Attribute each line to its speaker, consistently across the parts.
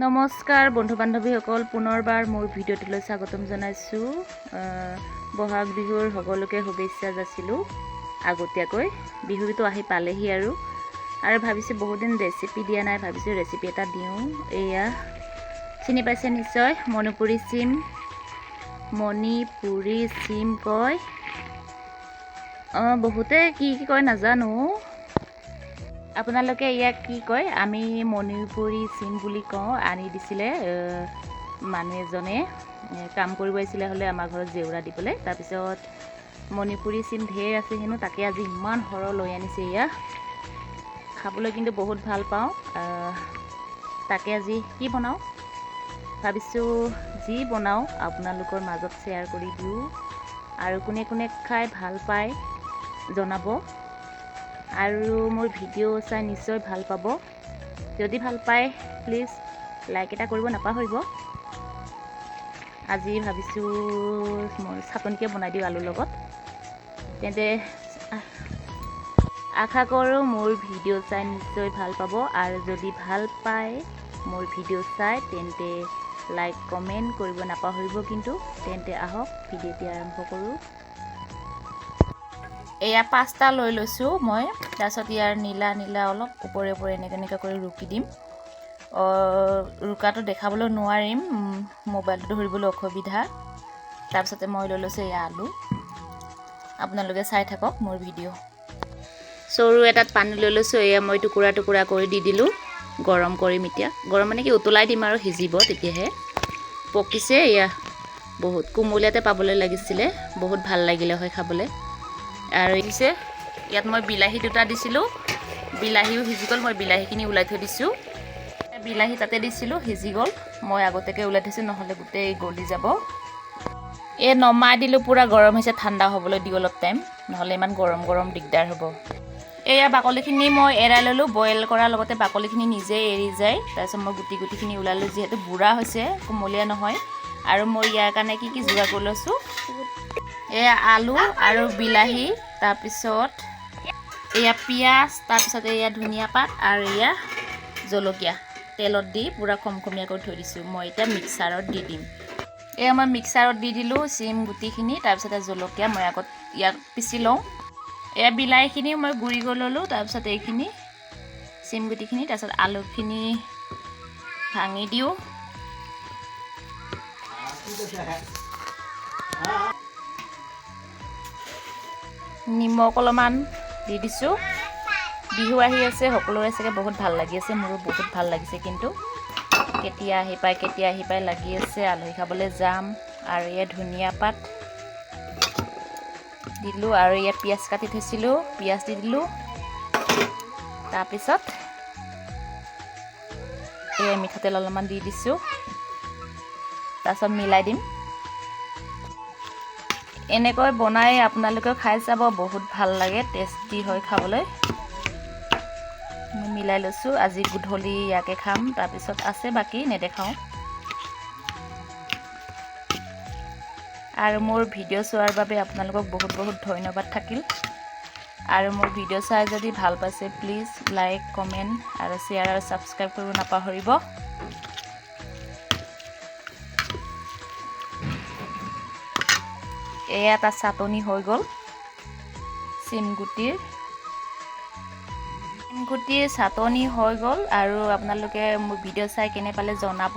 Speaker 1: নমস্কাৰ বন্ধু বান্ধৱীসকল, পুনৰবাৰ মোৰ ভিডিঅ'টোলৈ স্বাগতম জনাইছোঁ। বহাগ বিহুৰ সকলোকে শুভেচ্ছা যাচিলোঁ আগতীয়াকৈ। বিহুটো আহি পালেহি আৰু আৰু ভাবিছোঁ বহুত দিন ৰেচিপি দিয়া নাই, ভাবিছোঁ ৰেচিপি এটা দিওঁ। এয়া চিনি পাইছে নিশ্চয়, মণিপুৰী চিম, মণিপুৰী চিম কয়। বহুতে কি কি কয় নাজানো, আপোনালোকে ইয়াক কি কয়? আমি মণিপুৰী চিম বুলি কওঁ। আনি দিছিলে মানুহ এজনে, কাম কৰিব আহিছিলে হ'লে আমাৰ ঘৰত জেওৰা দিবলৈ। তাৰপিছত মণিপুৰী চিম ঢেৰ আছে হেনো, তাকে আজি ইমান সৰহ লৈ আনিছে। এয়া খাবলৈ কিন্তু বহুত ভাল পাওঁ। তাকে আজি কি বনাওঁ ভাবিছোঁ, যি বনাওঁ আপোনালোকৰ মাজত শ্বেয়াৰ কৰি দিওঁ আৰু কোনে কোনে খাই ভাল পায় জনাব। আৰু মোৰ ভিডিঅ' চাই নিশ্চয় ভাল পাব। যদি ভাল পায় প্লিজ লাইক এটা কৰিব নাপাহৰিব। আজি ভাবিছোঁ মই চাটনিকে বনাই দিওঁ আলুৰ লগত। তেন্তে আশা কৰোঁ মোৰ ভিডিঅ' চাই নিশ্চয় ভাল পাব। আৰু যদি ভাল পায় মোৰ ভিডিঅ' চাই তেন্তে লাইক কমেণ্ট কৰিব নাপাহৰিব কিন্তু। তেন্তে আহক ভিডিঅ'টি আৰম্ভ কৰোঁ। এয়া 5টা লৈ লৈছোঁ মই। তাৰপিছত ইয়াৰ নীলা নীলা অলপ ওপৰে ওপৰে এনেকৈ এনেকৈ কৰি ৰুকি দিম। ৰুকাটো দেখাবলৈ নোৱাৰিম, মোবাইলটো ধৰিবলৈ অসুবিধা। তাৰপিছতে মই লৈ লৈছোঁ এয়া আলু। আপোনালোকে চাই থাকক মোৰ ভিডিঅ'। চৰু এটাত পানী লৈ লৈছোঁ, এয়া মই টুকুৰা টুকুৰা কৰি দি দিলোঁ। গৰম কৰিম এতিয়া, গৰম মানে কি উতলাই দিম আৰু সিজিব তেতিয়াহে। পকিছে এয়া বহুত, কুমলীয়াতে পাবলৈ লাগিছিলে, বহুত ভাল লাগিলে হয় খাবলৈ। আৰু দিছে ইয়াত মই বিলাহী 2টা দিছিলোঁ, বিলাহীও সিজি গ'ল। মই বিলাহীখিনি ওলাই থৈ দিছোঁ, বিলাহী তাতে দিছিলোঁ, সিজি গ'ল। মই আগতীয়াকৈ ওলাই থৈছোঁ, নহ'লে গোটেই গলি যাব। এই নমাই দিলোঁ, পূৰা গৰম হৈছে, ঠাণ্ডা হ'বলৈ দিওঁ অলপ টাইম, নহ'লে ইমান গৰম গৰম দিগদাৰ হ'ব। এয়া বাকলিখিনি মই এৰাই ল'লোঁ, বইল কৰাৰ লগতে বাকলিখিনি নিজেই এৰি যায়। তাৰপিছত মই গুটি গুটিখিনি ওলালোঁ, যিহেতু বুঢ়া হৈছে, কুমলীয়া নহয়। আৰু মই ইয়াৰ কাৰণে কি কি যোগাৰ কৰি লৈছোঁ, এয়া আলু আৰু বিলাহী, তাৰপিছত এয়া পিঁয়াজ, তাৰপিছত এয়া ধনিয়া পাত আৰু এয়া জলকীয়া তেলত দি পূৰা খমখমীয়া কৰি থৈ দিছোঁ। মই এতিয়া মিক্সাৰত দি দিম। এয়া মই মিক্সাৰত দি দিলোঁ চিম গুটিখিনি, তাৰপিছতে জলকীয়া মই আগত ইয়াত পিচি লওঁ। এয়া বিলাহীখিনি মই গুড়ি কৰি ল'লোঁ, তাৰপিছত এইখিনি চিম গুটিখিনি, তাৰপিছত আলুখিনি ভাঙি দিওঁ। নিমখ অলপমান দি দিছোঁ। বিহু আহি আছে, সকলোৰে চাগে বহুত ভাল লাগি আছে, মোৰো বহুত ভাল লাগিছে। কিন্তু কেতিয়া আহি পায়, কেতিয়া আহি পায় লাগি আছে। আলহী খাবলৈ যাম। আৰু ইয়াত ধনিয়া পাত দিলোঁ আৰু ইয়াত পিঁয়াজ কাটি থৈছিলোঁ, পিঁয়াজ দি দিলোঁ। তাৰপিছত এয়া মিঠাতেল অলপমান দি দিছোঁ, তাৰপিছত মিলাই দিম। এনেকৈ বনাই আপোনালোকেও খাই চাব, বহুত ভাল লাগে, টেষ্টি হয় খাবলৈ। মই মিলাই লৈছোঁ, আজি গধূলি ইয়াকে খাম, তাৰপিছত আছে বাকী নেদেখাওঁ। আৰু মোৰ ভিডিঅ' চোৱাৰ বাবে আপোনালোকক বহুত বহুত ধন্যবাদ থাকিল। আৰু মোৰ ভিডিঅ' চাই যদি ভাল পাইছে প্লিজ লাইক কমেণ্ট আৰু শ্বেয়াৰ আৰু ছাবস্ক্ৰাইব কৰিব নাপাহৰিব। এয়া এটা চাটনি হৈ গ'ল, চিমগুটিৰ চাটনি হৈ গ'ল। আৰু আপোনালোকে মোৰ ভিডিঅ' চাই কেনে পালে জনাব।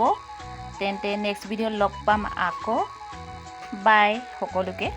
Speaker 1: তেন্তে নেক্সট ভিডিঅ'ত লগ পাম আকৌ। বাই সকলোকে।